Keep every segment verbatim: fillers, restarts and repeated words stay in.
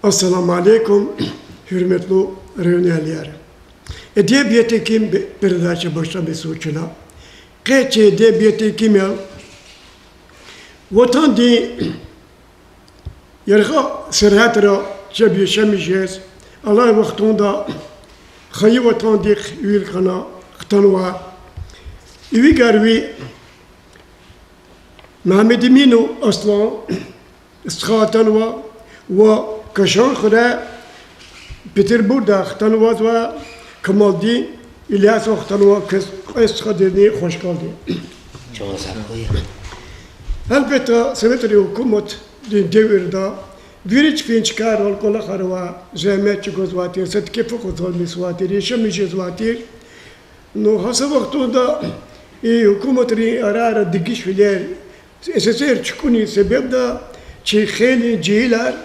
Ассаламу алейкум, гьуьрметлу районэгьлияр. Эдебиятдин ким передача башламишзава чна. Къе чи эдебиятдин кимел Ватандин яргъа сергьятра чеб яшамиш жез, алай вахтунда хайи ватандихъ вил хьана хтанвай, ивигар ви Мегьамедэминов Аслан стха атанва ва Кашан хуьре Петербургда хтанвай Камалдин Илясов хтанва, квез кьве стхадизни хвашкалди. Гьелбетда, советрин гьукуматдин девирда вири чпин чкайрал кӀвалахар авай, зегьмет чӀугвазвай тир, са тӀекӀе фу къачузвай тир, яшамиш жезвай тир. Ну, гьа са вахтунда и гьукуматрин арара дегишвилер, СССР чукӀунин себебда чи хейлин жегьилар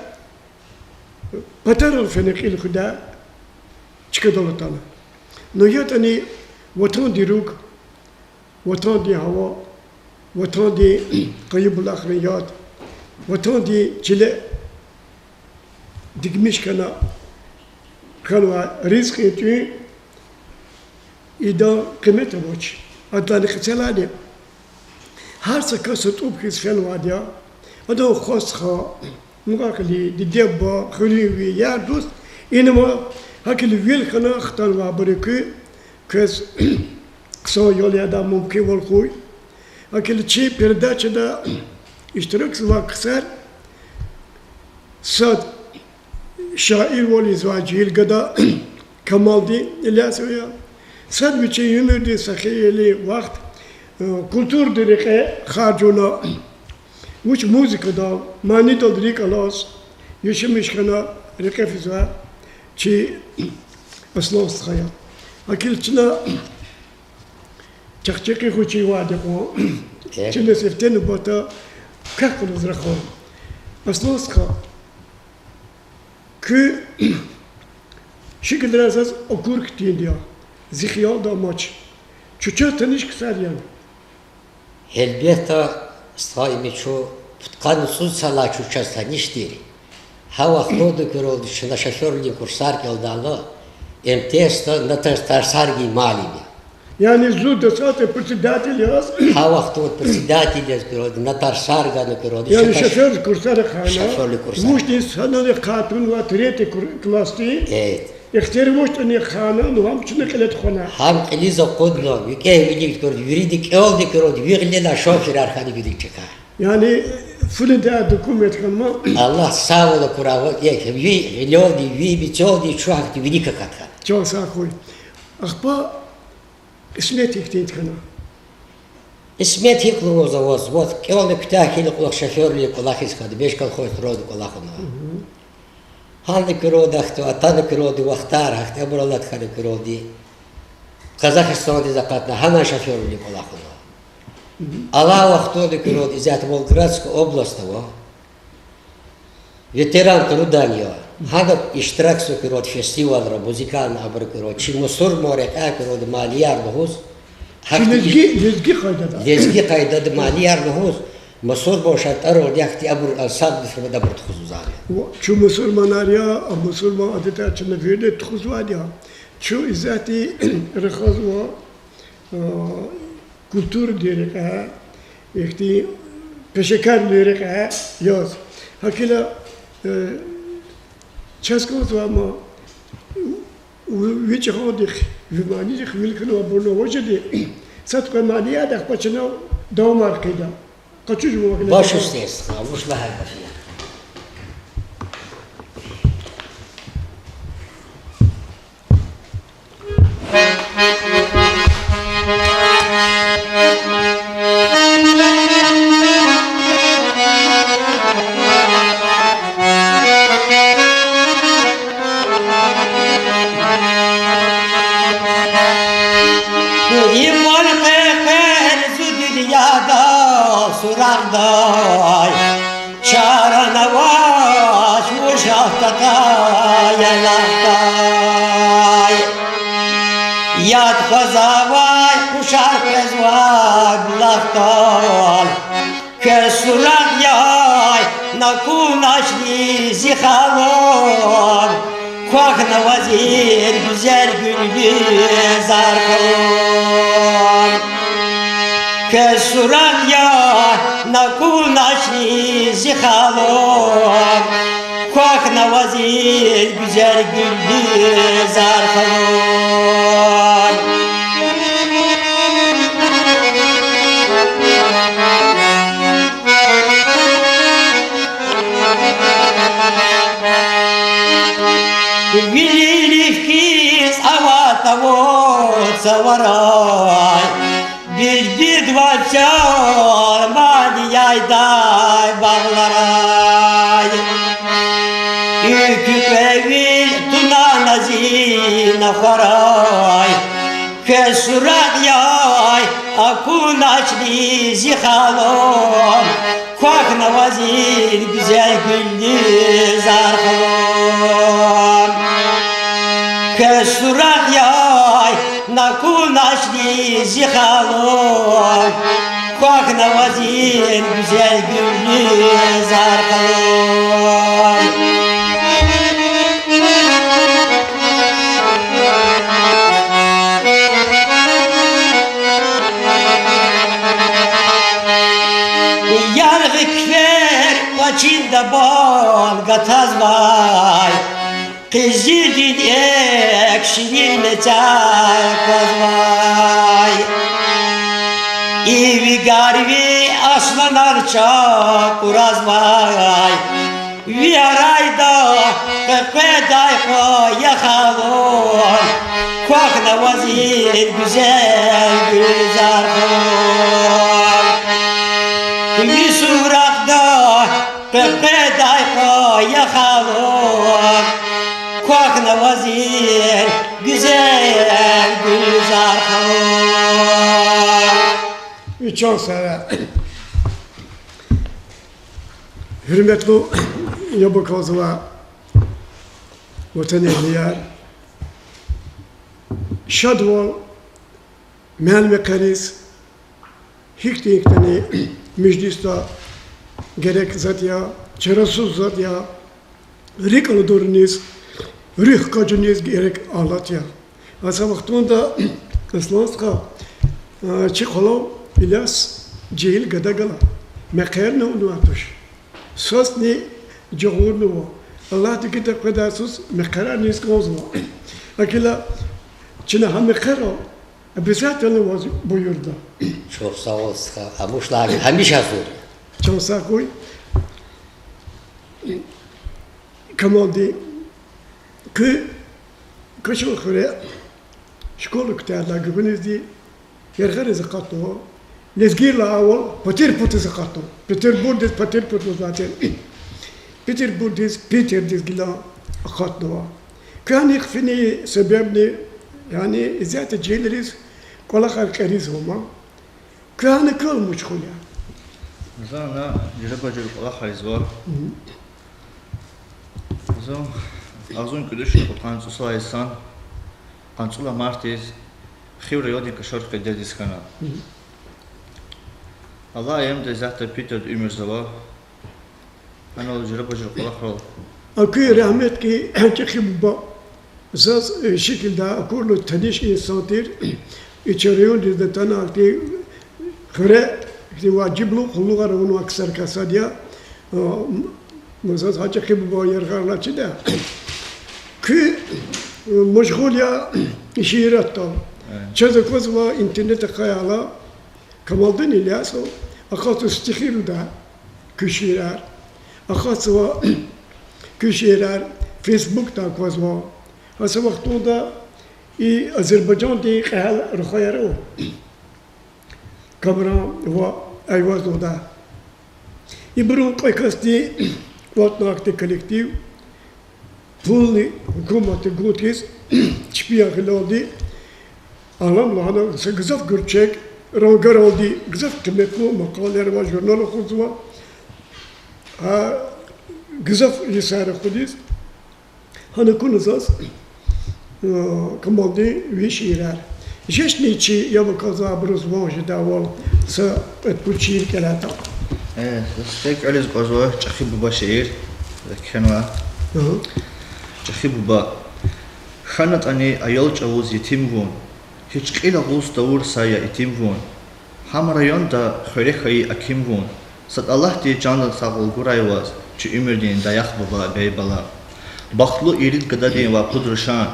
патарал фена кьил хуьдай чкадал атана. Ну, ятӀани ватандин руг, ватандин гьава, ватандин къайи булахрин яд, ватандин чиле дигмиш хьана, хьанвай ризкьин тӀуьн идан къимет авач. Адалай къецелайди гьар са кас са тӀуб хьиз фенвайди я. Адан хва-стха, мукьва-кьили, диде-буба, хуьруьнви, яр-дуст, инва, гьакӀ вил хьана хтанвайбур я куь, квез хъсан ял ядай мумкинвал хьуй. ГьакӀ чи передачада иштиракзавай ксар сад шаирвал ийизвай жегьил гада Камалдин Илясов я. Сад вичин уьмуьрдин са хейлин вахт, э, культурадин рекье харжна, вуч музыкадал, манидал рикӀ алаз яшамиш хьана рекье физвай чи Аслан стха я. ГьакӀ чна чахъ-чакъи хьуй чи ваъда кьван. Э. Чна сифте нубатда квехъ галаз рахуй. Аслан стха, куь шикилрай заз акур хьтинди я, зи хиялда амач. Чун чаз таниш ксар яни? Гьелбетда, стха, им чун пудкъанни цӀуд йисалай чун чаз таниш тир. Гьа вахтунда куьрелди чна шофёрвилин курсар кӀелдайла, МТС-да Натар Тарсаргин муаллим я. Яни зун дасатӀа председатель яз? Гьа вахтунда председатель яз куьрелди, Натар Тарсарган куьрелди. Яни шофёрвилин курсар хьана, шофёрвилин курсар. Вучдин санани хатунва третий кур-, классди. Э. Ихтияр авачтӀани хьана, ну, гьам чна кьиле тухвана. Гьам кьилиз акъудна, викӀегь вилик куьрелди, вирида кӀелди куьрелди, ви гъилелай шофёрар хьана вилик чка. Яни фунидай документ хьанма? Аллагь сагъвал акурай, э, ви гъилелди, ви мецелди чун гьахьтин вилик акатна. Чан сагъ хьуй. Ахпа кьисмет гьихьтинди хьана? Кьисмет гьикӀ лугьуз аваз, вот, кӀелна куьтягь хьайила кьулухъ шофёрвилин кӀвалахиз хьана, беш колхоз тӀуьрелди кӀвалахна. Гьана куьрелди ахту, атана куьрелди вахтар, ахту абур алад хьана куьрелди. Казахстандиз акъатна, гьана шофёрвилин кӀвалахна. Алай вахтунда куьрелди исятда Волгоградская область ава, ветеран труда я. Гьана иштиракзава куьрелди фестивальра, музыкальный абур куьрелди. Чи мусурман рекьяй куьрелди манияр лугьуз. Гьахьтин лезги, лезги къайдада. Лезги къайдада манияр лугьуз, мусурман шартӀаралди гьахьтин абур ансамбль формада абур тухузвай. Ва чун мусурманар я, а мусурман адетар чна вирида тухузвайди я. Чун исятда рахазва, а, культурадин рекье, ихьтин пешекарвилин рекье яз. ГьакӀ хьайила, э, чаз кӀанзавай ма, ви чӀалдихъ, ви манидихъ вил хьанвайбурни ава жеди, сад-кьве манияр, ахпа чна давамар хъийида. Къачуз жуван гьина. Баш уьстиз, вуч лагьай гаф я. Иман къекъвер зи дуьньяда сурагъдай, чара авач вуж ататай алахъдай. Яд хъвазвай къушар къвезвай булахдал, квез сурагъ яй Акуначни зи халу, квахьна ваз и гуьзел гуьлуьз архун. Квез суракь яна акуначни зи халу, квахьна ваз и гуьзел гуьлуьз архун. Вилин лиф хьиз аватӀа вун цаварай, бирбирдавай чан мани яйдай багъларай. Экуь кьве вил тунана зи нахварай, квез суракь яна акуначни зи халу, квахьна ваз и гуьзел гуьлуьз архун. Квез суракь яна акуначни зи халу, квахьна ваз и гуьзел гуьлуьз архун. Яргъи куьфер кӀвачинда бал гатазвай, къизилдин экв ширин мецяй аквазвай. Иви гарви асланар чӀал кьуразвай, ви арада къекъведай хва я халу, квахьна ваз и гуьзел гуьлуьз архун. Ви суракьда къекъведай хва я халу, квахьна ваз и гуьзел гуьлуьз архун. И чан сагъ. Гьуьрметлу яб акалзавай ватанэгьлияр, шадвал муаллимекариз гьихьтин-гьихьтин межлисда герек затӀ я, чарасуз затӀ я, рикӀ аладуниз, руьгь къачуниз герек алат я. Аса вахтунда, Аслан стха, чи къвалав Иляс жегьил гада гала, мехъерни авунвай туш. Свасни жагъурнава. Аллагьди гайитӀа къведай йисуз мехъерар низ кӀанзава. Гила чна гьа мехъерал обязательно ваз буюрда. Чухсагъул, стха, амушлаг гьамиша гьазур. Чан сагъ хьуй. Камалди, куь Качан хуьре школа куьтягьдай гуьгъуьнизни яргъариз акъатнава. Лезгийрилай авал патир патиз акъатнава. Петербургдиз патир патиз лугьузвай тир. Петербургдиз, Питердиз гила акъатнава. Квехъ финин себебни, яни исятда жегьилриз кӀвалахар кьеризва ман. Квехъ гьана квел машгъул я? За ана жуьреба-жуьре кӀвалахар ийизва. Зун агъзурни кӀуьд вишни кьудкъанни цӀусад йисан къанни цӀуд лагьай мартдиз Хив райондин Кашар хуьредиз хьана. Алай аямда исятда Питерда уьмуьрзава. Гьанал жуьреба-жуьре кӀвалахрал. Акуй рагьметдин чӀехи буба. Заз, э, шикилдай акурла таниш инсан тир, и чи райондиз атана, ахьтин хуьре, ахьтин важиблу къуллугъар авунвай ксарикай сад я, а, м-, заз гьа чӀехи буба яргъарилай чида. Куьн, э, машгъул я шииратдал. Чаз аквазва интернет ахъайла, Камалдин Ильясов акъатзава стихиралди куь шиирар. Акъатзава куь шиирар, Фейсбукда аквазва. Гьа са вахтунда и Азербайжандин кьегьал рухваяр ава, Камран ва Айваз лугьудай. Ибурун кьве касди кӀватӀна ахьтин коллектив, пулни гьукуматди гун тийиз, чпи я гъилелди, Алам лагьана са гзаф гуьрчег, рангаралди гзаф къиметлу макъалаяр ва журнал акъудзава. Гьа гзаф йисар акъудиз, гьана акуна заз, э, Камалдин ви шиирар. Жечни чи яб акалзавайбуруз ван жедайвал са кьвед-пуд шиир кӀелайтӀа. Э, за сифте кӀелиз кӀанзава ЧӀехи буба шиир. За кхьенва. Агьа. ЧӀехи буба. ХьанатӀани аял чӀавуз етим вун, гьич кьил агъуз тавурзавай итим вун. Гьам районда хуьре хьайи аким вун. Сад Аллагьди чандин сагъвал гурай ваз, чи уьмуьрдин даях буба, бей бала. Бахтлу ирид гададин вакъуд рушан,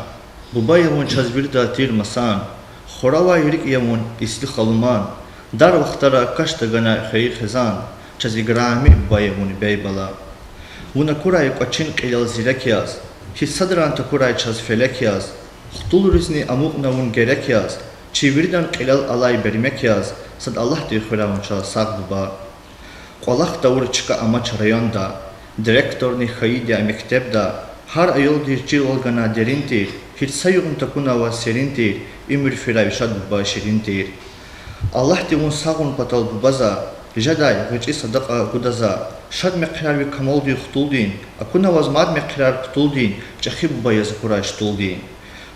буба я вун чаз вирида тир масан. Хуравай рикӀ я вун, ислу халуман, дар вахтара каш тагана хвейи хизан, чаз играми буба я вун, бей бала. Вун акурай кӀвачин кьилел зирек яз, гьич садрани такурай чаз фелек яз, хтулризни амукьна вун герек яз, чи виридан кьилел алай бермек яз, сад Аллагьди хуьрай вун чаз сагъ, буба. КӀвалах тавур чка амач районда, директорни хьайиди я мектебда, гьар аялдиз чирвал гана дерин тир, гьич са югъни такунвай серин тир, уьмуьр фирай шад, буба, ширин тир. Аллагьди вун сагъун патал, буба, за жедай гъвечӀи садакьа гуда за, шад мехъерар ви камалдин хтулдин, акуна ваз мад мехъерар ктулдин, чӀехи буба яз акурай штулдин.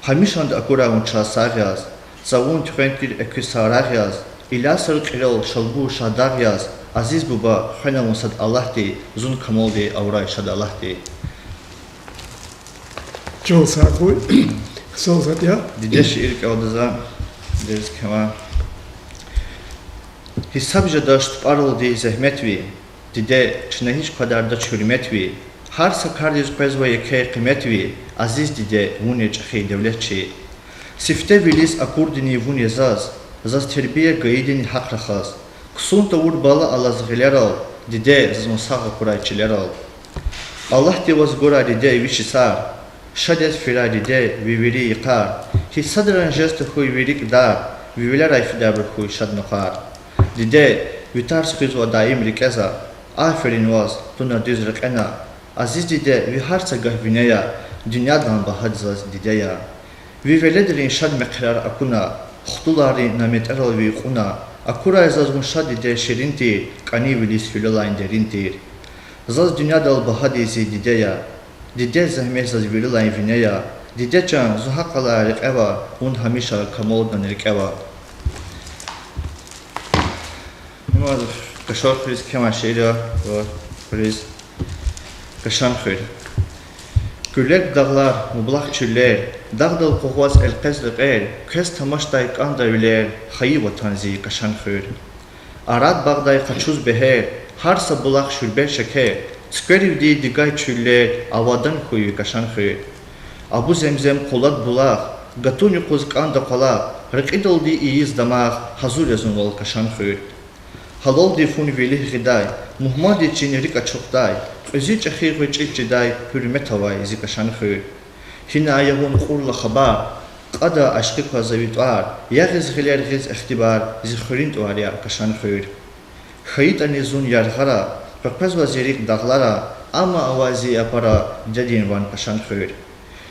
Гьамишанда акурай вун чаз сагъ яз, цавун туьхвен тир экуь сагърай яз, Илясар кьилел Шалбуз шагьдагъ яз, азиз буба, хвена вун сад Аллагьди, зун камалди авурай шад Аллагьди. Чан сагъ хьуй, хъсан затӀ я. Диде шиир кӀелда за, дидедиз кхьенва. Гьисаб жедач тупӀаралди зегьмет ви, диде, чна гьич квадардач гьуьрмет ви, гьар са кардиз къвезва еке къимет ви, азиз диде, вун я чӀехи девлет чи. Сифте вилиз акурдини вун я заз, заз тербия гайидини гьахъ рахаз. Ксун тавур бала алаз гъилерал, диде, заз вун сагъ акурай чилерал. Аллагьди ваз гурай, диде, виш йисар, шад яз фирай, диде, ви вири йикъар, гьич садрани жез тахьуй ви рикӀ дар, ви вилерай фидайбур хьуй шад накъвар. Диде, ви тарс хуьзва даим рикӀе за, аферин ваз, туна дуьз рекьена. Азиз диде, ви гьар са гагь вине я, дуьньядин багьа заз диде я. Ви веледрин шад мехъерар акуна, хтуларин наметӀерал ви кьуна, акурай заз вун шад, диде, ширин тир, кӀанивилиз гьуьлелай дерин тир. Заз дуьньядал багьади зи диде я, дидед зегьмет заз вирилай вине я, диде чан, зун гьакьван рекье ава, вун гьамиша камалдин рикӀе ава. Има Кашанхуьруьз кхьенвай шиир я, ва хуьруьз. Кашанхуьр. Куьлег дагълар, мублагь чуьллер, дагъдал къугъваз элкъвез рекьер, квез тамашдай кӀанда вилер, хайи ватан зи Кашанхуьр. Арад багъдай къачуз бегьер, гьар са булах шуьрбер, шекер, цуькверивди дигай чуьллер, авадан хьуй ви Кашанхуьр. Абу Земзем, Къулат булах, гатун юкъуз кӀанда къвалах, рекьидалди ийиз дамах, гьазур я зун вал Кашанхуьр. Гьалалди фу вилив гъидай, мугьмандиз чи рикӀ ачухдай, кьуьзуь чӀехи гъвечӀи чидай, гьуьрмет авай зи Кашанхуьр. Гьина ая вун кьурла хабар, кьада ашкъи кваз за ви тӀвар, ягъиз гъилер, гъиз ихтибар, зи хуьруьн тӀвар я Кашанхуьр. ХьайитӀани зун яргъара, къекъвезва зи рикӀ дагълара, амма авай зи япара дидедин ван Кашанхуьр.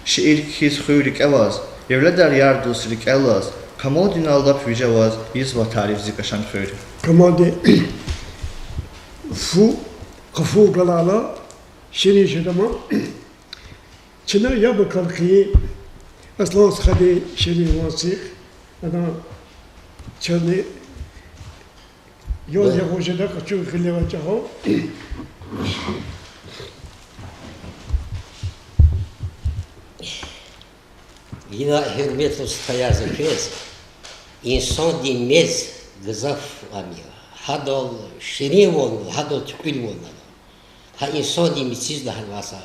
Шиир кхьиз хуьй рикӀе ваз, евледар ярдуз рикӀелаз, камалдинал лап виже ваз ийизва тариф зи Кашанхуьр. Камалди фу, къафу галайла ширин жеда ман. Чна яб акал хъийин Аслан стхадин ширин ванцихъ, ана чазни ял ягъуз жеда, къачу гъиле авай чӀавал. Ина, гьуьрметлу стхаяр, за квез инсандин мез гзаф ам я. Гьадал ширинвал, гьадал туькьуьлвал ава. Гьа инсандин мециз лагьанвай са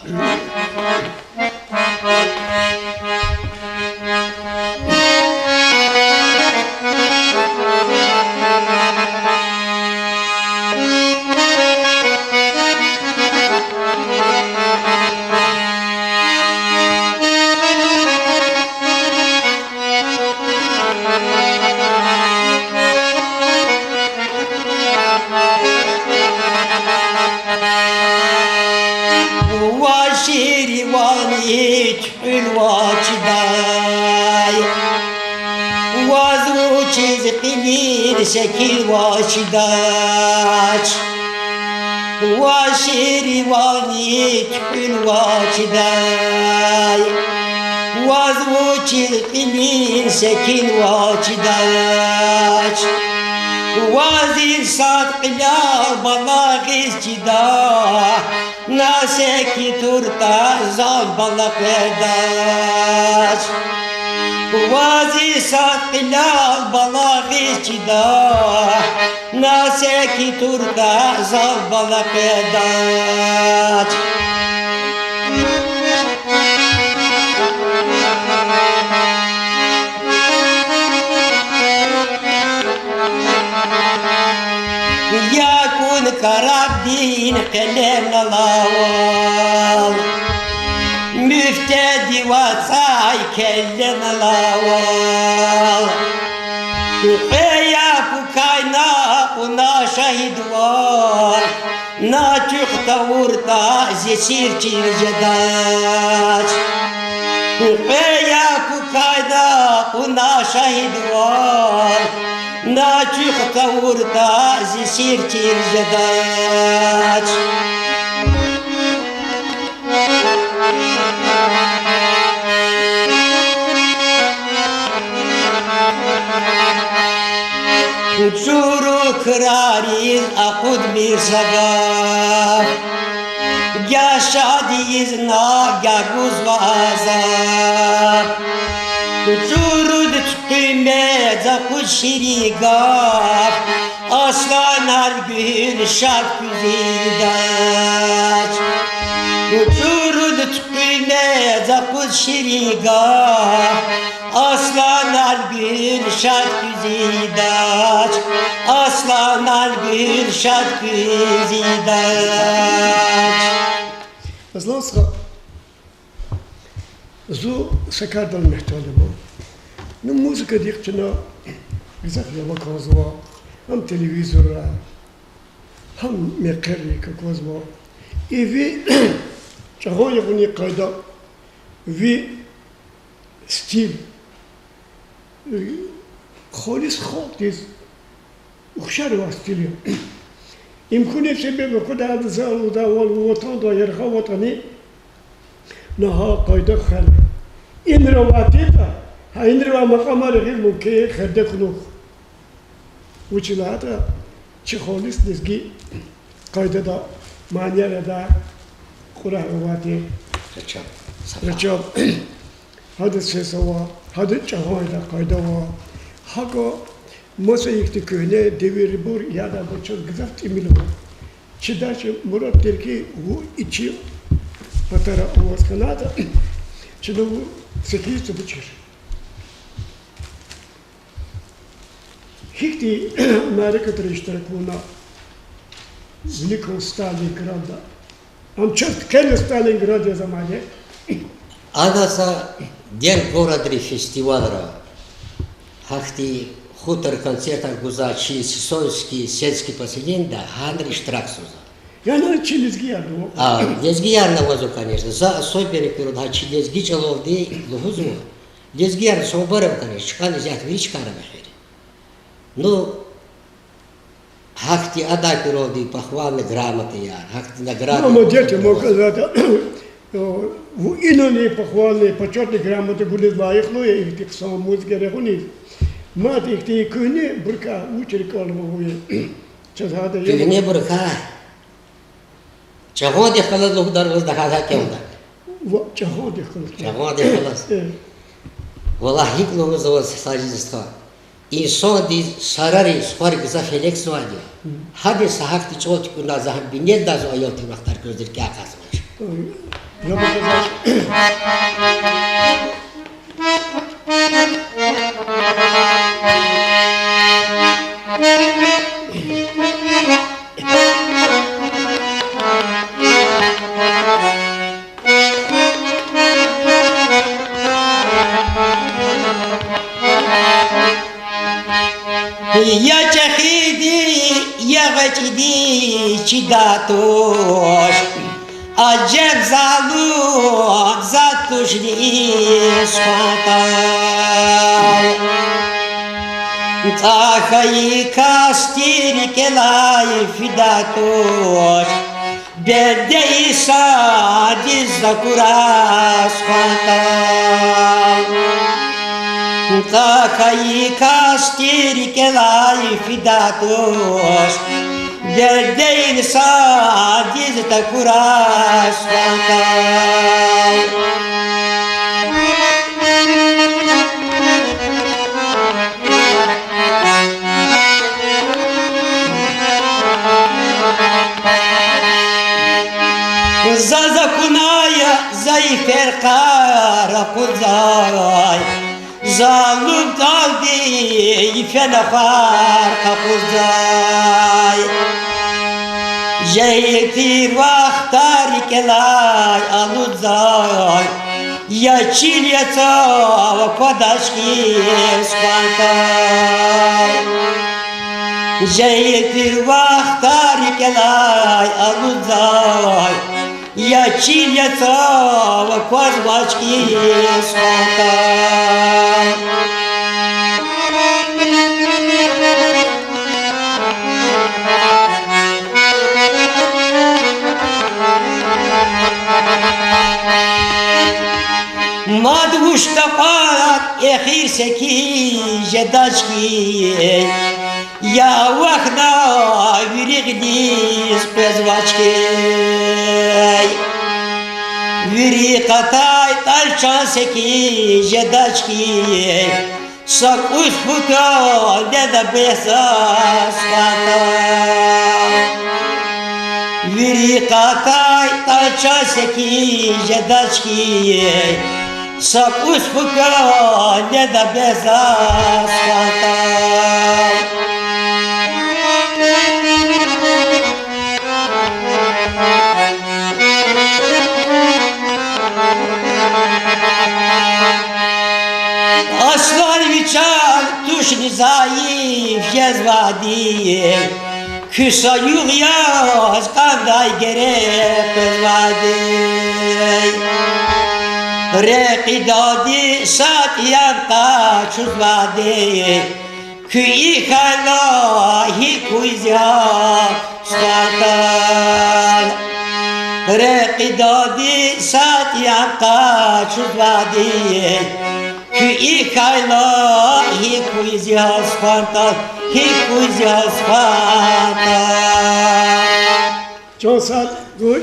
Ва ширвани туькьуьлвачдай, ваз вучиз кьилин секинвачдач? Ва ширвани туькьуьлвачдай, ваз вучиз кьилин секинвачдач? Ваз и сад кьилел балагъиз чида, на секин туртӀа зав бала къведач. Ваз и сад кьилел балагъиз чида, на секин туртӀа зав бала къведач. Якун карабдин къелемнал авал, муьфтедив ацӀай келемнал авал. Кьве япукайна кьуна шагьидвал, на туьх тавуртӀа зи сир чир жедач. Кьве япукайна кьуна шагьидвал, на туьх тавуртӀа зи сир чир жедач. Чуру крариз акъудмир са гаф, гьа шад ийизва, гьа гузва азаб. Чуруд туькӀуьрмир акъуд ширин гаф, асланар гуьгьуьл шад куьз ийидач. Чуруд туькӀуьрмир акъуд ширин гаф, асланар гуьгьуьл шад куьз ийидач. Асланар гуьгьуьл шад куьз ийидач. Аслан стха, зун са кардал мягьтелзава. Ну, музыкадихъ чна гзаф яла кӀанзава, гьам телевизорра, гьам мехъеррик аквазва. И ви чӀагъан ягъунин къайда, ви стиль, э, халис халкьдиз ухшар авай стиль я. Им хьунин себеб аквада, ада за лугьудайвал, ватандай яргъа аватӀани, на гьа къайда хвена. Инра авай тиртӀа, гьа инра авай макьамар гъил мумкин хирди хьунухь. Вучиз лагьайтӀа чи халис лезги къайдада, манияр ада, кьурагь авайди, рачаб, гьада сес ава, гьада чӀагъан ада къайда ава. ГьакӀа маса ихьтин куьгьне девирбур яда, абур чаз гзаф тӀимил ава. Чидач, мурад тир хьи, вун и чи патара аваз хьанатӀа, чна вун секин цӀибуч хьуй. Гьихьтин мярекатра иштирак авуна, виликан Сталинградда? Ам чаз кхьена Сталинград яз амайди. Ана са День городра фестивалра, гьахьтин хутар концертар гузвай чи Сысоевский сельский поселенида гьанра иштиракзава. Яни чи лезгияр ава? А, лезгиярни авазва, конечно. За особенно куьрал гьа чи лезги чӀалалди лугьузва. Лезгияр субараб, конечно, чкӀаниз ят вири чкайра мехъер. Ну, гьахьтин адан куьралди похвальный грамотаяр, гьахьтин наградаяр. Ну, молодец, ма казата, вун инани похвальный, почётный грамота гуниз лайихлу я ихьтин хъсан музыка регъуниз. Мад ихьтин куьгьнебурукай вуч рикӀел ава вун? Чаз гьада я. Куьгьнебурукай чӀагъандихъ галаз лугьудар ваз, тахьайтӀа кӀелда. Ва, чӀагъандихъ галаз. ЧӀагъандихъ галаз. Э. Валлагь, гьикӀ лугьузва ваз, Сажид стха. Инсандиз сарари сухари гзаф гьелекзавайди я. Гьадаз са гьахьтин чӀал туькӀуьрна, за гьам бинедалзава, аял тир вахтар квез рикӀяй кьазвач. Ой, я бакъаза. Я чӀехиди, я гъвечӀиди чидай туш, аджеб залум заз тушни схватӀа. ЦӀа хьайи касди рикӀелай фидай туш, бенде инсандиз акурай схватӀа. КӀа хьайи касди рикӀелай фида туш, дердейни садиз такурай сухвантал. Заз акунай зайифер къар акъудзай, залум тӀалди йифен ахвар къакъудзай. Жегьил тир вахтар рикӀелай алудзай, я чил, я цав аквадач хьи сухвантал. Жегьил тир вахтар рикӀелай алудзай, я чил, я цав аквазвач хьи сухвантал. Мад вуч такьван эхир секин жедач хьи, я авахьна вири гъиниз къвезвач хьи. Вири къатай тӀал чан секин жедач хьи, са кӀус пута неда бес заз сухвантал. Вири къатай тӀал чан секин жедач хьи, са кӀус пута неда бес заз сухвантал. Аслан, ви чан тушни зайиф жезвайди, куь са югъ яз кӀандай герек къвезвайди. Рекьидалди сад яна къачузвайди, куьн и хьайила гьикӀ хьуй зи гьал, сухвантал. Рекьидалди сад яна къачузвайди, куьн и хьайила гьикӀ хьуй зи гьал, сухвантал, гьикӀ хьуй зи гьал, сухвантал. Чан сад гуй,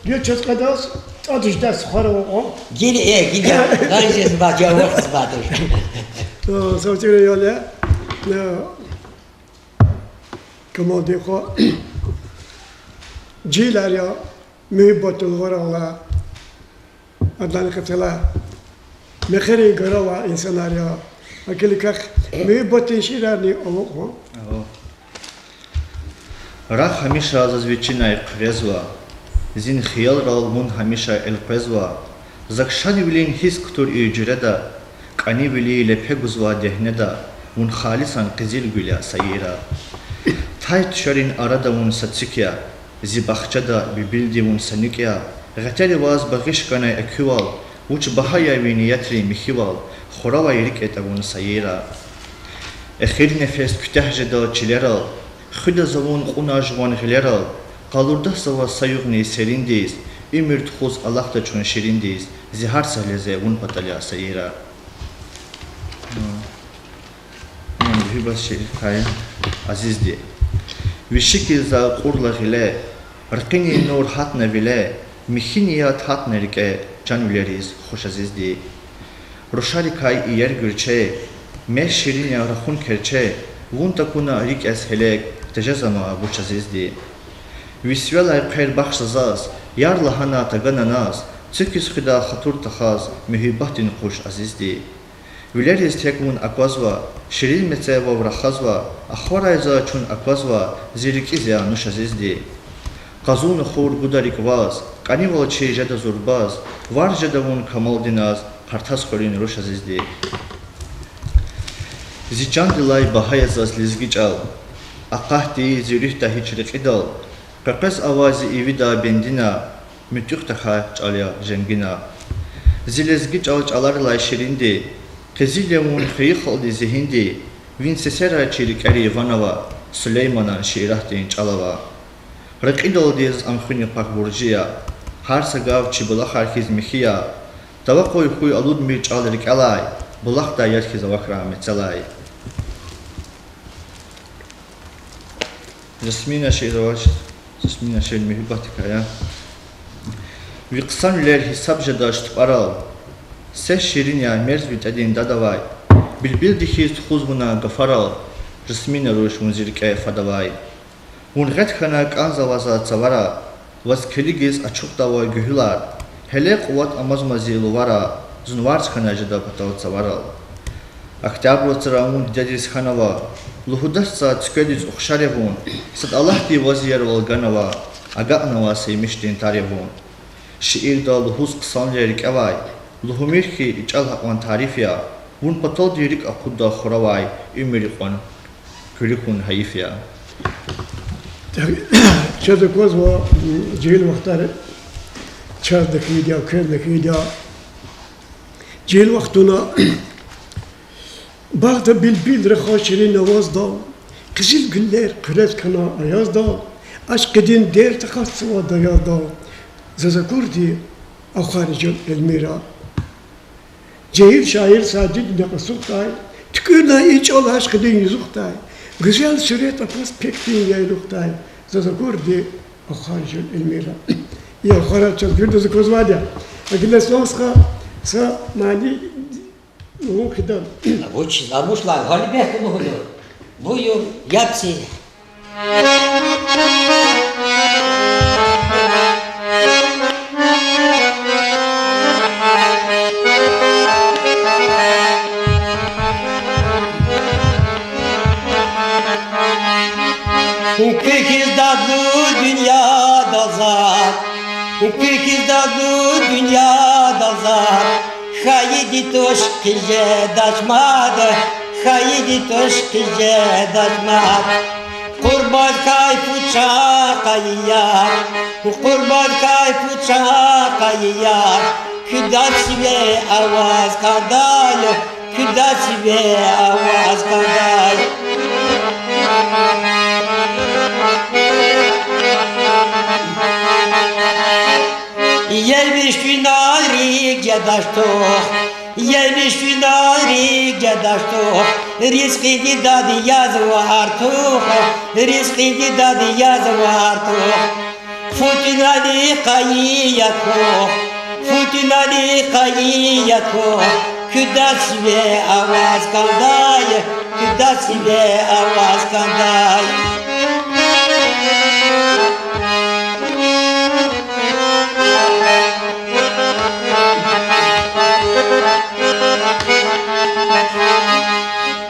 гила чаз къведаз, тӀадиз дас хварава кьван. Гила, э, гила, гъанжезбат, я вахтзбатуш. Э, савцӀира ял я, э, Камалдин хва. Жегьилар я, муьгьуьббатдал гъварагъла, адлани къецела, мехъерин гарала инсанар я. Гьакӏ хьайила квехъ муьгьуьббатдин шиирарни ава кьван. Рагъ гьамиша заз вичинай хъуьрезва, зи хиялрал вун гьамиша элкъвезва. Зак шадвилин гьисс кутур и жуьреда, кӏанивили лепе гузвай дегьнеда, вун халисан къизилгуьл я, Саира. Тай тушарин арада вун са цуьк я, зи бахчада билбилди вун са нуькӏ я. Гъетериваз багъиш хьанай экуьвал, вуч багьа я ви ниятрин михьивал, хуравай рикӏ ятӏа вун, Саира. Эхир нефес куьтягь жеда чилерал, хуьда за вун кьуна жуван гъилерал, къалурда за ваз са югъни сериндиз, уьмуьр тухуз алахъда чун шириндиз, зи гьар са лезе вун патал я, Саира. Муьгьуьббат шиирикай, Азизди. Ви шикил за акьурла гъиле, ракъини нур гьатна виле, михьи ният гьатна рикӏе, чан вилериз хуш, Азизди. Рушарикай иер гуьрче, мез ширин я рахун керче, вун такуна рикӏ яз гьелег, тежез ама вуч, Азизди. Ви сивелай хъвер бахш за заз, яр лагьана тагана наз, цуькиз хуьда хатур тахаз, муьгьуьббатдин къуш, Азизди. Вилериз тек вун аквазва, ширин мецел вав рахазва, ахварай за чун аквазва, зи рикӏиз я нуш, Азизди. Къазунни хур гуда рикӏ ваз, кӏанивал чи жеда зурбаз, варз жеда вун камалдиназ, хъартаз хуьруьн руш, Азизди. Зи чандилай багьа я заз лезги чӏал, акъатди зи руьгьда гьич рекьидал, къекъвез авай зи ивида бендина, муьтӏуьгъ тахьай чӏал я женгина. Зи лезги чӏал чӏаларилай ширинди, къизил я вун хвейи халкьдин зигьинди, ви сесерай чи рикӏери ван ава, Сулейманан шииратдин чӏал ава. Рекьидалди заз ам хуьни пак буржи я, гьар са гаф чи булахар хьиз михьи я. Тавакъуй хьуй алудмир чӏал рикӏелай, булахдай яд хьиз авахьрай мецелай. Жасмина шиир авач, Жасмина шиир муьгьуьббатдикай я. Ви хъсанвилер гьисаб жедач тупӀарал, сес ширин я мерз ви тӀедин дад авай. Билбилди хьиз тухуз вуна гафарал, Жасмина руш вун зи рикӀе фад авай. Вун гъед хьана кӀанзава за цавара, ваз килигиз ачухда ва гуьгьуьлар. Гьеле къуват амазма зи лувара, зун варз хьана жеда патал цаварал. Октябрь вацра вун дидедиз хьанава, лугьудач за цуькведиз ухшар я вун, сад Аллагьди ваз иервал ганава, агакьнава са емишдин тар я вун. Шиирда лугьуз хъсанвилер рикӀевай, лугьумир хьи, и чӀал гьакьван тариф я, вун паталди рикӀ акъудда хуравай, уьмуьр икьван куьруь хьун гьайиф я. Чаз аквазва, м, жегьил вахтар чазни хьайиди я, квезни хьайиди я. Жегьил вахтунда багъда билбил рахаз ширин авазда, къизил гуьллер хъуьрез кана аязда, ашкъидин дерт акъатзава даязда, заз акурди ахварай жал Эльмира. Жегьил шаир Сажидни къасухдай, туькӀуьрна и чӀал ашкъидин юзухдай, гуьзел сурет акваз пекдин яйлухдай, заз акурди ахварай жал Эльмира. И ахварар чаз виридаз аквазвайди я. А гила са стха, са мани лугьун хъийида. Вучиз, а вуч лагьай, гъалиб я лугьуда. Буюр, яб це. Куь хьиз дадлу дуьньядал заз, куь хьиз дадлу дуьньядал заз, хьайиди туш хъижедач мад, хьайиди туш хъижедач мад. Къурбанд хьайи фу чахъ хьайи яд, къурбанд хьайи фу чахъ хьайи яд, куь дад сиве аваз кӀандай, куь дад сиве аваз кӀандай. Емиш винел рикӀ жедач тух, емиш винел рикӀ жедач тух, ризкьиди дад язва артух, ризкьиди дад язва артух. Фу тӀуьнани къайи я тух, фу тӀуьнани къайи я тух, куь дад сиве аваз кӀандай, куь дад сиве аваз кӀандай.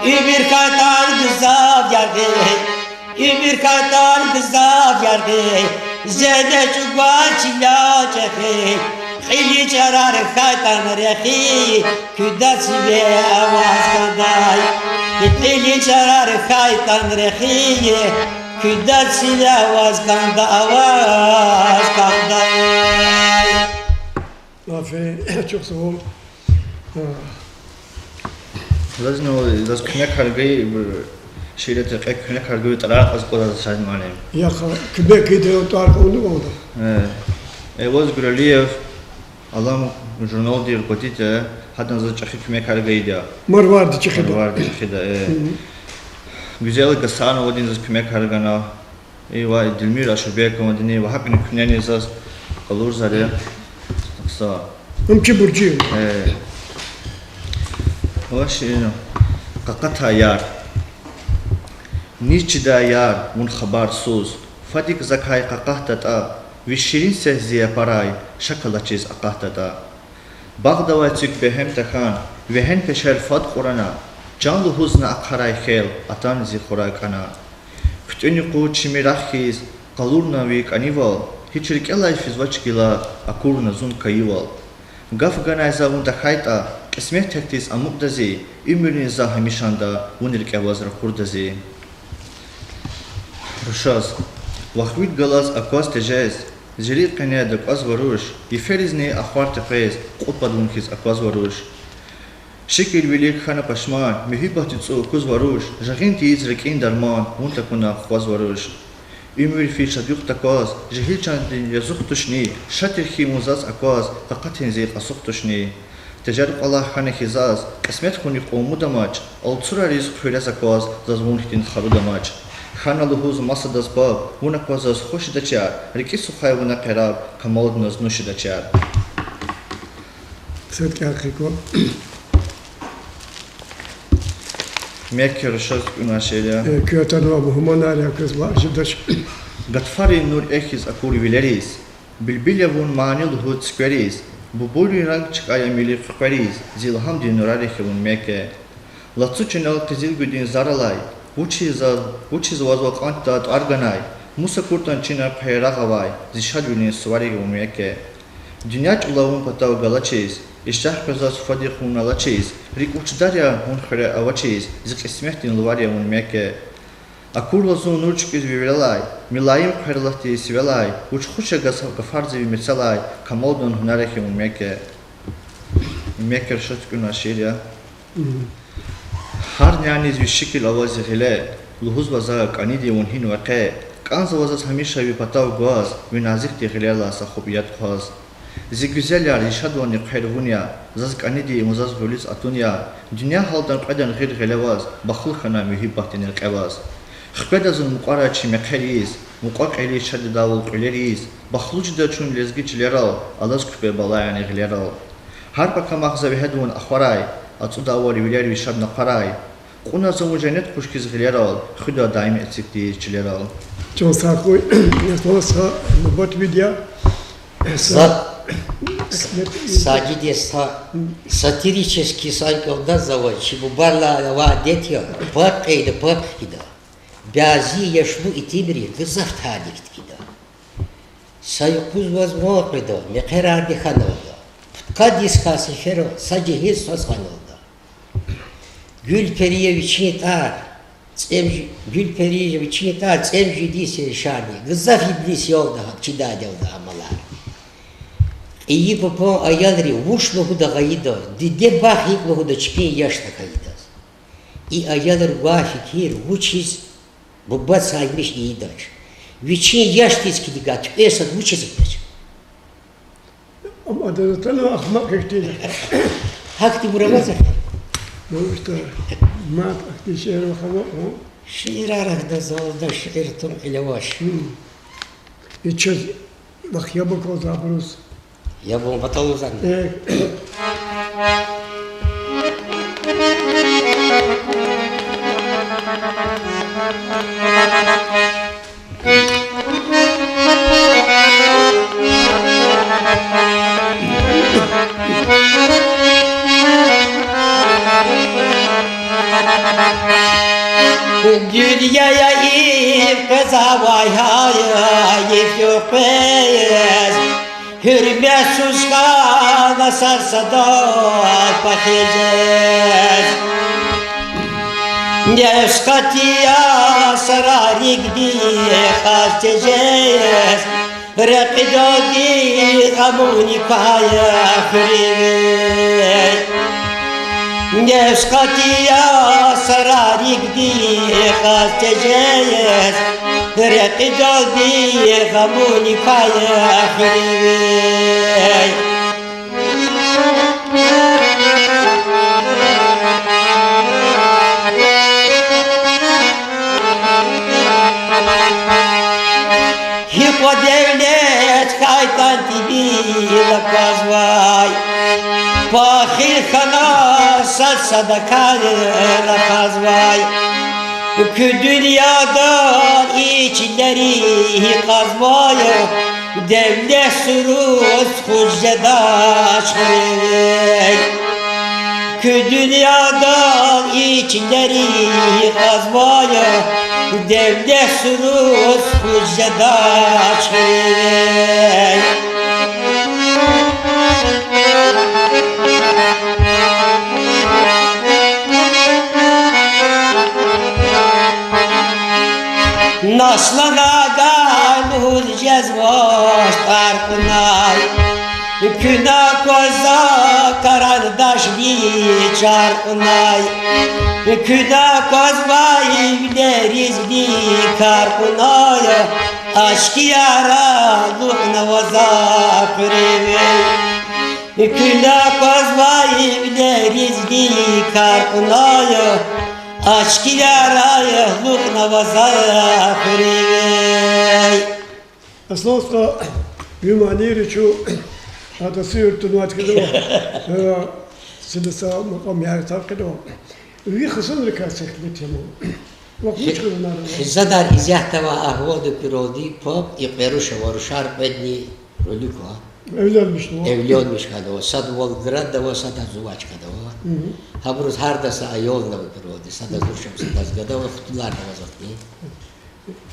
Уьмуьр хьайитӀан гзаф яргъи, уьмуьр хьайитӀан гзаф яргъи, зегьмет чӀугваз чиляй чӀехи, кьилин чӀарар хьайитӀан рехи, куь дад сиве аваз кӀандай. Кьилин чӀарар хьайитӀан рехи, куь дад сиве аваз кӀандай, аваз кӀандай. Аферин, чухсагъул. Заз, ну, заз куьмекар гайи, шиирдин рекье куьмекар гайи тӀварар кьаз кӀанзава, Саид муаллим. Яхъ, куьмек гайиди тӀвар кьунни валда. Эваз Гуралиев, Алам журналдин руководитель я, гьадан заз чӀехи куьмекар гайиди я. Марварди чӀехида. Марварди чӀехида, э. Гуьзел Гасановадин заз куьмекар гана. И ва Дилмира Ашурбековадини ва гьакӀни куьнени заз къалурзава. Са. Ам чи буржи я. Э. Ва шиир. Къакъатай яр. Низ чидай яр, вун хабарсуз, фадик закай къакъатдатӀа, ви ширин сес зи япарай шак алачиз акъатдатӀа. Багъдавай цуьк бегьем тахьана, вегьен пешер фад кьурана, чан лугьуз на ахъарай хьел, атана зи хура кӀана. ХъуьтӀуьни къуй чими рагъ хьиз къалурна ви кӀанивал, гьич рикӀелай физвач гила акурна зун кайивал. Гаф ганай за вун тахьайтӀа, кьисмет текдиз амукьда зи, уьмуьрни за гьамишанда вун рикӀе аваз ракъурда зи. Рушаз. Вахт вид галаз акваз тежез, зи рикӀ къене дакӀазва руш, йиферизни ахвар текъвез, кьуд пад вун хьиз аквазва руш. Шикил вилик хьана пашман, муьгьуьббатдин цӀу кузва руш, жагъин тийиз рикӀин дарман, вун такуна хъвазва руш. Уьмуьр физ шад-юкъ такваз, жегьил чандин язух тушни, шад тир хьи вун заз акваз, къакъатин зи къасух тушни. Тежер кӀвалах хьана хьи заз, кьисмет хьунихъ къавмуд амач, алцурариз хъуьрез акваз, заз вун хьтин харуда амач. Хьана лугьуз масадаз паб, вун акваз заз хуш жедачар, рикӀи сухвай вуна къераб, камалдиз нуш жедачар. Сад кӀан хъикӀ. Мекке рушаз тӀуьна шиир я. Э, куь атанва мугьманар я, квез ва жедач. Гатфарин нур эхиз акур вилериз, билбил я вун мани лугьуз цуьквериз, бубуйрин ранг чкӀай я мили хъуькъвериз, зи илгьамдин нурар эхи вун, Мекке. Лацу чинал къизилгуьдин зар алай, вучиз, вучиз ваз ва кьван тӀвар ганай, мус акуртӀан чина хъвер рагъ авай, зи шадвилин сувар я вун, Мекке. Дуьнья чӀулав вун патав галачиз, иштягь къвезва суфадихъ вун алачиз, рикӀ вучдар я вун хуьре авачиз, зи кьисметдин лувар я вун, Мекке. Акурла зун нур чкӀиз ви вилелай, милаим хъвер алатди сивелай, вуч хуш я гаф-, гафар зи ви мецелай, камалдин гьунар эхи вун, Мекке. Мекке рушаз тӀуьна шиир я. Гьар няниз ви шикил ава зи гъиле, лугьузва за: кӀаниди вун гьинва къе. КӀанзава заз гьамиша ви патав гваз, ви назикди гъилерилай са хупӀ яд хъваз. Зи гуьзел яр, зи шадвални хъвер вун я, заз кӀаниди вун заз гъуьлуьз атун я, дуьнья гьалдан кьведан гъил гъиле ваз, бахтлу хьана муьгьуьббатдин рекье ваз. Хкведа зун мукьвара чи мехъерийиз, мукьва-кьилийиз, шад жедайвал кьуьлерийиз, бахтлу жеда чун лезги чилерал, алаз хъуьпӀе балаяни гъилерал. Гьар пакамахъ за вегьеда вун ахварай, ацӀудайвал вилер ви шад накъварай. Кьуна за вун женнет къуш хьиз гъилерал, хуьда даим эцигдиз чилерал. Чан сагъ хьуй, ясвала са нубатвид я. Са-, Сажидиз са сатирический са кӀелдазава, чи бубайрилай авай адет я, паб кьейида, паб хкида. Бязи яшлу итимри гзаф талихъ хкида. Са юкъуз ваз ван къведа, мехъерарни хьаналда. Пудкъад йис хьайи сеферда са жегьил свас хьаналда. Гуьлперия вичин тӀвар, цӀем ж-, Гуьлперия вичин тӀвар цӀемуьжуьд йис яшайди, гзаф иблис ялда гьа чидайдалда амалар. Кьейи папан аялри вуч лугьуда гъайидаз, диде бах гьикӀ лугьуда чпин яшна хьайидаз. И аялрин гвай фикир вучиз бубадиз са емиш ийидач. Вичин яшдиз килигай туькӀвей сад вучиз ийидач. Ам адаз атанва ахмакь ихьтин. Гьахьтинбур авазвач. Ну, что, мад ахьтин шиир вахава, а? Шиирар ахьда залда шиир тун кьиле авач. Гьм. И чаз вахъ яб аквазва абуруз. Яб вун патал лугьузвани? Э. Дуьньяда ив къвезвай гьа, ив юкъвез, гьуьрметсуз хьана сад садаз пехилзаваз. Нефс кьатӀ я, сарарикди кьаз тежез, рекьидалди гъамуни квай хуьруьз. Нефс кьатӀ я, сарарикди кьаз тежез, рекьидалди гъамуни квай хуьруьз. Гьикьван девлет хьайитӀани тӀимил аквазвай, пахил хьана сад садакай рахазвай. Куь дуьньяда и чилери гьикӀ кьазвай, девлет суруз хуьз жедач хуьруьз. Куь дуьньяда и чилери гьикӀ кьазвай, девлет суруз хуьз жедач хуьруьз. Наслана гайи лугьуз жезвач тӀвар кьунай, куьне аквазва карандашдин чар кьунай, куьне аквазва вилеризни кар кьунай, ашкияр алукьнава за хуьруьз. Куьне аквазвай ивилеризни кар кьунай, ашкирарай лугьузва за хуьруьвай. Аслан стха, ви манийри чун атасуьр тунвай кӀанда, э, сида са макьам яр тар кьада. Ви хизанрикай сихлитиму. Ва вуч хизанар ава? Хизанар исятда ва агьвалда куьралди паб и кьве руш ава, рушар кьведни рулик ква. Эвленмишнава. Эвленмиш хьанва. Сад Волгоградда ава, сад Зувачкада ава. Мгм. Гьабуруз гьарда са аял ава куьралди, садаз руш ам, садаз гада ава, хтулар ава затӀни.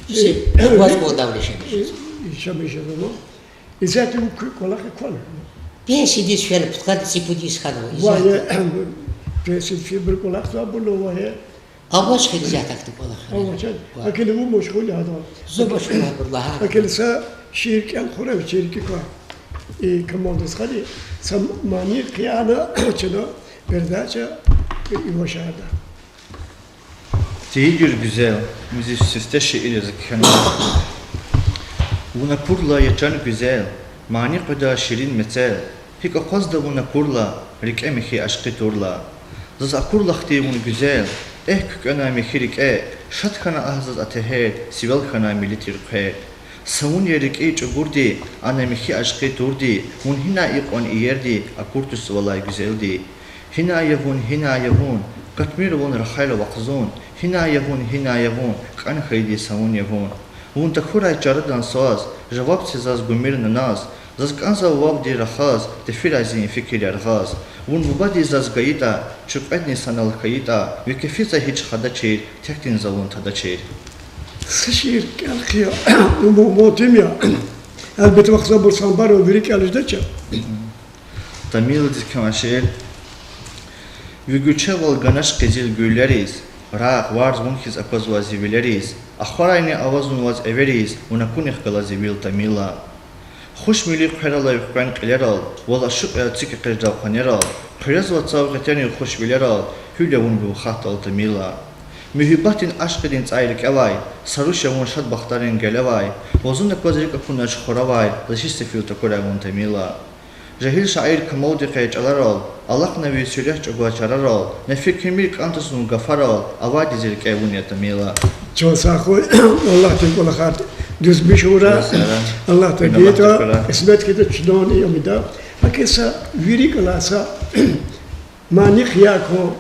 Э, ваз кӀвалдав яшамиш жез. Яшамиш жезва. Исятда вун куь кӀвалах кван? Пенсиядиз фена, пудкъад цӀипуд йис хьанва. Ва исятда. Э, пенсиядиз фейибур кӀвалах абурни ва э. Авач хьи исятда ахьтин кӀвалах. Авач. Ва. Гьакӏ хьайила вун машгъул я гьадал. Зун машгъул я абур лагьай. Гьакӏ хьайила са шиир кӀел хьурай, шиир кӀвалах. И Камалдин стхади, са мани хъия чна передача, и вашарда. Тийидир гуьзел, мизи сесте шиир яз кхьенва. Вун акурла, я чан гуьзел, мани къведай ширин мецел, гьикӏ акъвазда вун акурла, рикӏе михьи ашкъи турла. Заз акурла хьтин вун гуьзел, эхь куькӏвена михьи рикӏе, шад хьана агь заз атегьер, сивел хьана мили тир хъвер. Са вун я рикӏин чӏугурди, ана михьи ашкъи турди, вун гьинай икьван иерди, акур туш валай гуьзелди. Гьинай я вун, гьинай я вун, катмир вун рахайла вахъ зун, гьинай я вун, гьинай я вун, кӏан хьайиди са вун я вун. Вун тахьурай чарадан сваз, жаваб це заз гумир наназ, заз кӏанзава вавди рахаз, тефирай зи фикир яргъаз. Вун бубади заз гайитӏа, чун кьведни санал хьайитӏа, ви кефица гьич хадачир, текдин за вун тадачир. Са шиир кӏел хъия, умуму тим я. Гьелбетда, вахъ за бур самбар ва вири кӏел жедач. Тамилдиз кхьенвай шиир. Ви гуьрчегвал ганач къизил гуьллериз, рагъ, варз вун хьиз аквазвай зи вилериз, ахварайни авазунваз эвериз, вун акунихъ галаз зи вил, Тамила. Хуш мили хъвералай хквен кьилерал, вал ашукь я цик экъечӏдай къванерал, хъуьрезва цав гъетерин хуш вилерал, гьуьл я вун ви вахатдал, Тамила. Муьгьуьббатдин, ашкъидин цӏай рикӏевай, са руш я вун шад бахтарин гелевай, ва зун акваз рикӏ акунач хуравай, за гьич сефил такурай вун, Тамила. Жегьил шаир Камалдин къе чӏаларал, алахъна ви суьрет чӏугваз чарарал, на фикирмир кӏантӏа зун гафарал, авайди зи рикӏе вун я, Тамила. Чан сагъ хьуй, Аллагьди кӏвалахар дуьзмиш авурай. Аллагьди гайитӏа, кьисмет хьайитӏа чунани амида. Гьакӏ са вири кӏвалахза мани хъия кван,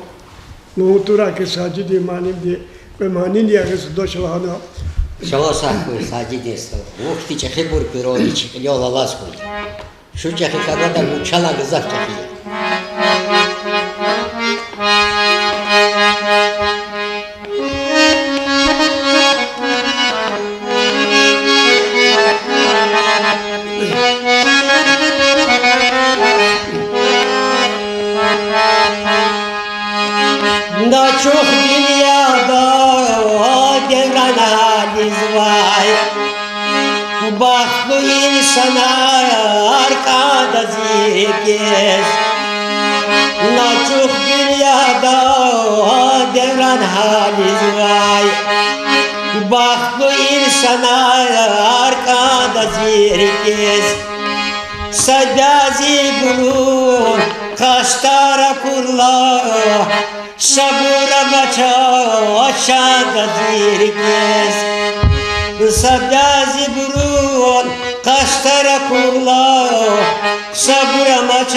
ну, тура ки Сажидин муаллимди, кьве манини ягъиз даш лагьана. Чан сагъ хьуй, Сажидин стха. Вун хьтин чӏехибур куьралди чи кьилел алаз хьуй. Шу чӏехи хьанватӏа, вун чалай гзаф чӏехи я. Начух дуьньяда девран гьализвай, бахтлу инсанар кӏанда зи рикӏиз. Начух дуьньяда девран гьализвай, бахтлу инсанар кӏанда зи рикӏиз. Са бязибурун къастар акурла, сабур амач чанда зи рикӏиз. Са бязибурун къастар акурла, сабур амач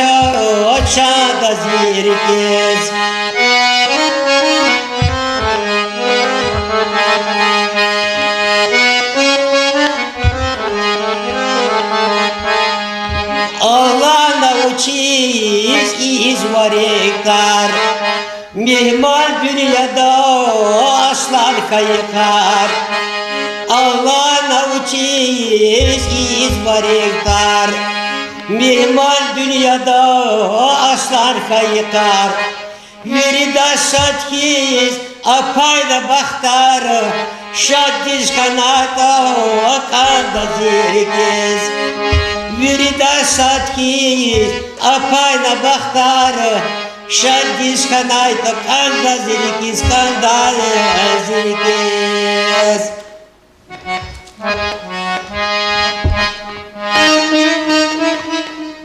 чанда зи рикӏиз. Агълана вучиз ийизва рекьер, мегьман дуьньяда аслан хьайи кар. Агълана вучиз ийизва рекьер, мегьман дуьньяда аслан хьайи кар. Вирида шад хьиз а пайда бахтар, шаддиз хьанайтӏа кӏанда зи рикӏиз. Вирида шад хьиз а пайда бахтар, шаддиз хьанайтӏа кӏанда зи рикӏиз, кӏанда зи рикӏиз.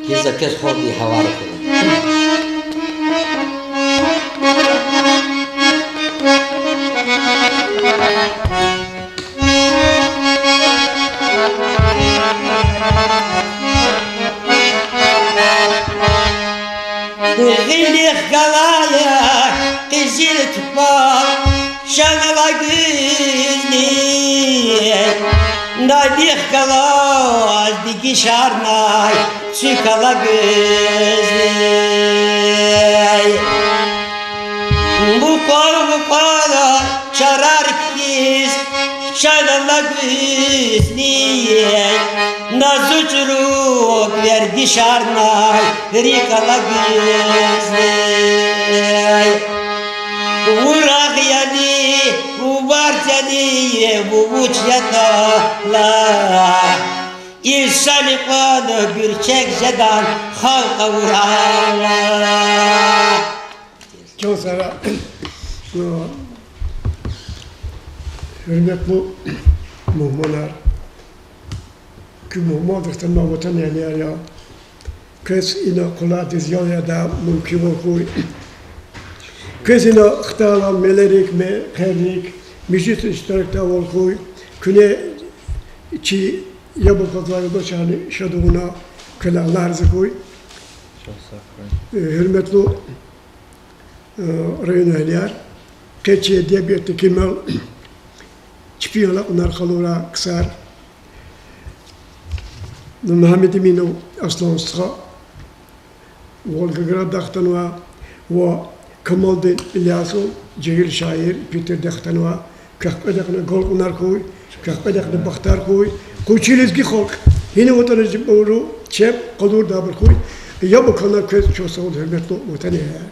Киз Квез халкьдин гьавари хьуй. Гъилихъ галай я къизил тупӀа, шанала гуьзни, надихъ галаз дегишарнай цуькала гуьзни. Мукьвал-мукьвал чарар хьиз, шанала гуьзни, назу чӀуру вердишарнай рикӀ ала гуьзни. Вурагъ яни, вуварц яни, ву вуч ятӀа лагь, инсанри кьван гуьрчег жедан халкь авурай. Чан сагърай, гьуьрметлу мугьманар. Куь мугьмандихъ атанвай ватанэгьлияр я. Квез ина къулайдиз ял ядай мумкинвал хьуй. Квез ина хтайла мелерик, мехъерик, межлисриз иштиракдайвал хьуй. Куьне чи яб аквазвай юлдашарни шад авуна, квелай Аллагь рази хьуй. Гьуьрметлу районэгьлияр, къе чи эдебиятдин кимел чпин алакьунар къалурай ксар, Мугьаммед Эминов Аслан стха, Волгограддай хтанва, ва Камалдин Илясов, жегьил шаир, Питердихъ хтанва. Квехъ кьведахъни агалкьунар хьуй, квехъ кьведахъни бахтар хьуй. Къуй чи лезги халкь, гьина ватанай жибуру чеб къалурдайбур хьуй. Яб акална квез чухсагъул, гьуьрметлу ватанэгьлияр.